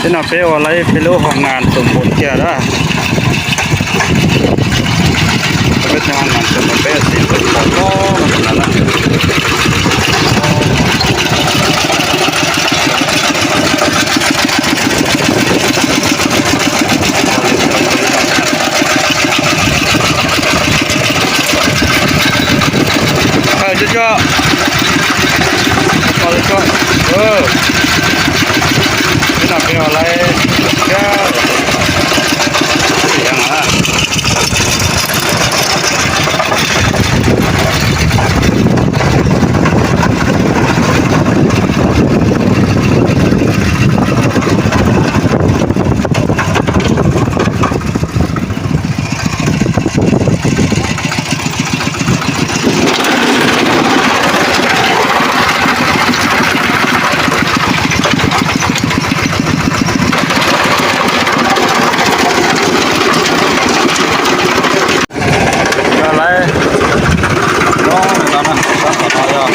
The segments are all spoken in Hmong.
Tej no peb ua lawv peb lub hoo nas tus npum kiag na. Peb tej hoo nas tus npum peb ua txiv tus npum loj no na. Khaws tsuag tsuag. Khaws tsuag tsuag. Peb no peb ua lawv thiab. Yog lawv, no, no, no, no, no, yog.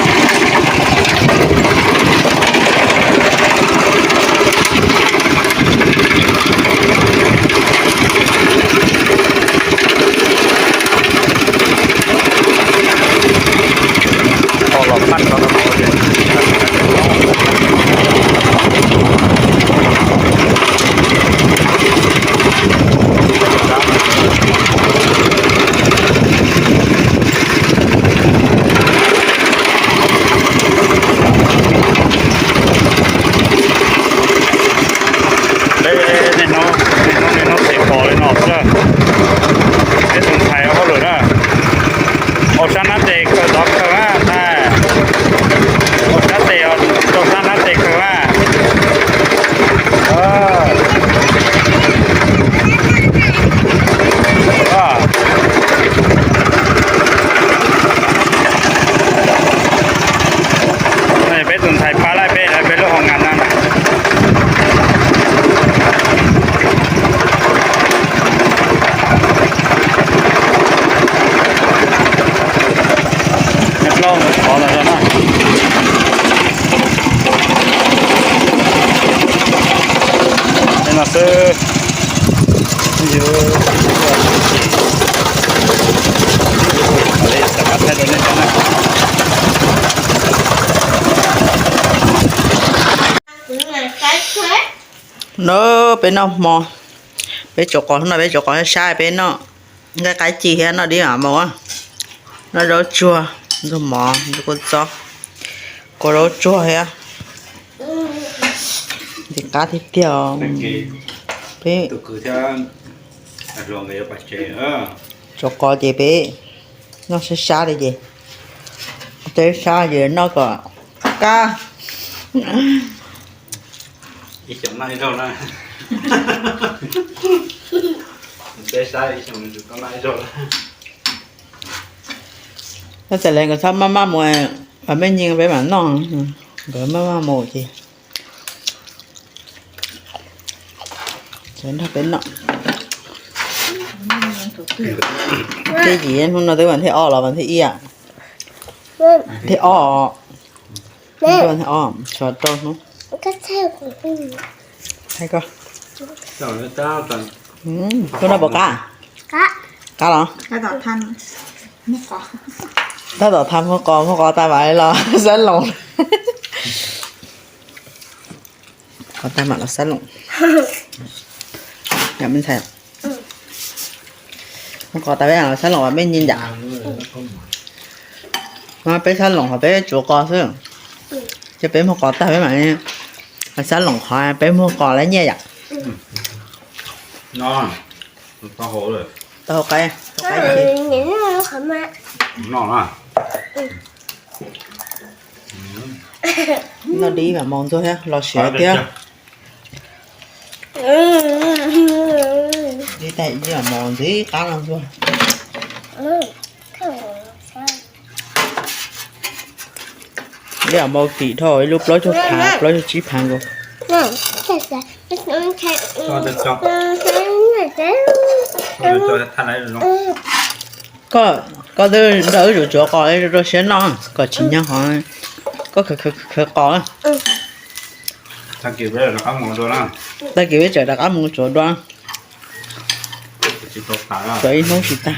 Peb niaj hnub, niaj hnub, niaj hnub tsis pom li no xwb. Peb tus ntxhais hauj lwm na, ua sab nab tes khaws tod khaws na, ua sab tes, ua sab nab tes khaws na. Peb tus ntxhais pab laij peb, peb lub hoo nas na. Nyob plaub mus qhov los na. Li no xwb. Yus, yus, yus, yus, yus, yus, yus, yus, yus, yus, yus, yus, yus, yus, yus, yus, yus, yus, yus, no peb noj hmo, peb tsuav qos no, peb tsuav qos sab sab peb noj nqaij qab ci thiab noj dib mam mus, noj zaub tsuag, ntxuag mov, ntxuag kua txob, kua zaub tsuag thiab. Ntxim qab tiag tiag. Peb tsuav qos ces peb noj sab sab li ces, tej sab ces noj kom qab. Txawm li nkawd txhob maj maj mus, vam meej nyiaj peb mam noj, nkawd maj maj mus ces nrog peb noj. Tej yim hnub no twb vas thib ob los vas thib ib, thib ob, thib ob, tshuav rau hnub. Koj noj puas qab? Qab los? Tab tom tham muag qos, muag qos tas mam los xab loos. Qos tas mam los xab loos. Muag qos tas peb mam los xab loos vam meej nyiaj yam. Peb xab loos qhov peb tsuav qos xwb, ces peb muag qos tag peb mam xab loos qhov peb muag qos lawv nyiaj yam. Tau hauv qab, tau qab. Noj dib mam mus ntxuag thiab los siav thiab. Ib tag ib mam mus ntxiv qab los ntxuag. Ib mam mus kim dhau ib lub plaub caug phav plaub caug tsib phav nkaus. Koj, koj twb nrog wb zuv tsuav qos rau siab noj kom tsis nyog qhov koj khawv khawv qos. Tag kis peb tseem rov qab mus tsuav dua. Tsuav ib hnub tsis tag.